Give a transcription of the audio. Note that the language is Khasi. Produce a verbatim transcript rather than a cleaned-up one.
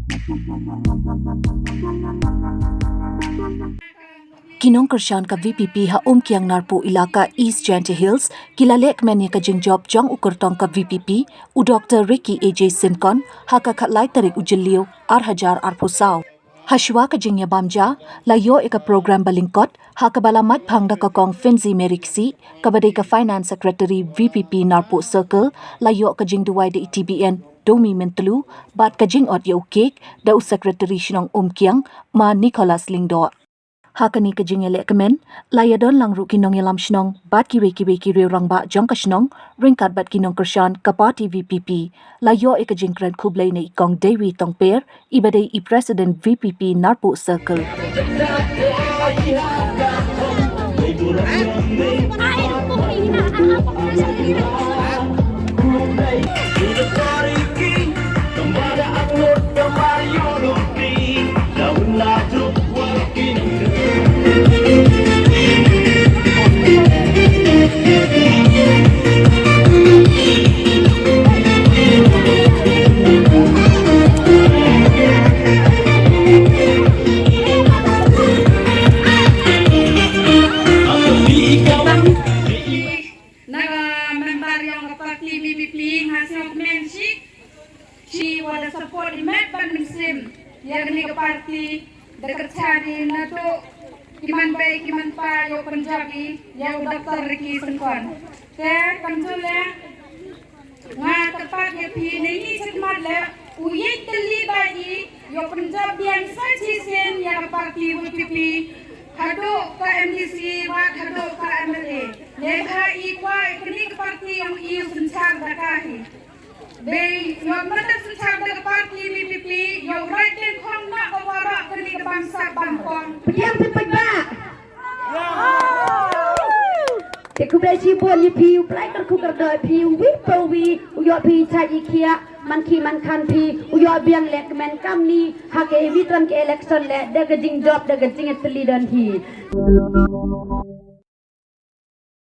Ki nongkyrshan ka V P P ha Umkiang Narpuh Elaka East Jaintia Hills ki la lehkmen ïa ka jingjop jong u kyrtong ka V P P, u Doctor Ricky A J Syngkon, ha ka khatlai tarik u Jylliew ar hajar arphew saw. Hashwa ka jingïabam ja, la ïoh ïa ka program ba lyngkot ha kaba la mad phang da ka Kong Finzi Mary Ksih, kaba dei ka Finance Secretary V P P Narpuh Circle, la ïoh ka jingduwai da i T B N Domi Myntdu bad ka jingot ïa u cake da u Secretary Shnong Umkiang, Ma Nicholas Lyngdoh. Ha kane ka jingïalehkmen la ïadon lang ruh ki nongïalam shnong bad kiwei kiwei ki riew rangbah jong ka shnong, ryngkat bad ki nongkyrshan ka party V P P. La ïoh ïa ka jingkren khublei na i Kong Dewi Tongper, iba dei i President V P P Narpuh Circle. Na ka member ïong ka party V P P nga sngewkmen shi, shi wa da support i met bad mynsiem ïa kane ka party, da ka chadi na to ki man bei ki man pa ïa u Punjabi, ïa u Doctor Ricky Syngkon. Te kan tu le nga kyrpad ïa phi ne ngi khidmat le u ïeit tylli ba i ïa u Punjab biang sa shisien ïa ka party V P P, haduh ka M D C bad haduh ka M L A. Ne ha i kwah ïa kane ka party ïong i u synshar da ka hi. Dei ïa u mynta synshar da ka party V P P ïa u rai teng khong na ka warok kane ka bamsap bamkong. Pdiang phi paidbah. Te khublei shibun ïa phi u Blai kyrkhu kyrdoh ïa phi u wi pa u wi u ïoh phi chait i khiah man ki man khan phi u ïoh biang leh kmen kamni ha ka wi tran ka election leh da ka jingjop da ka jingïatylli don hi.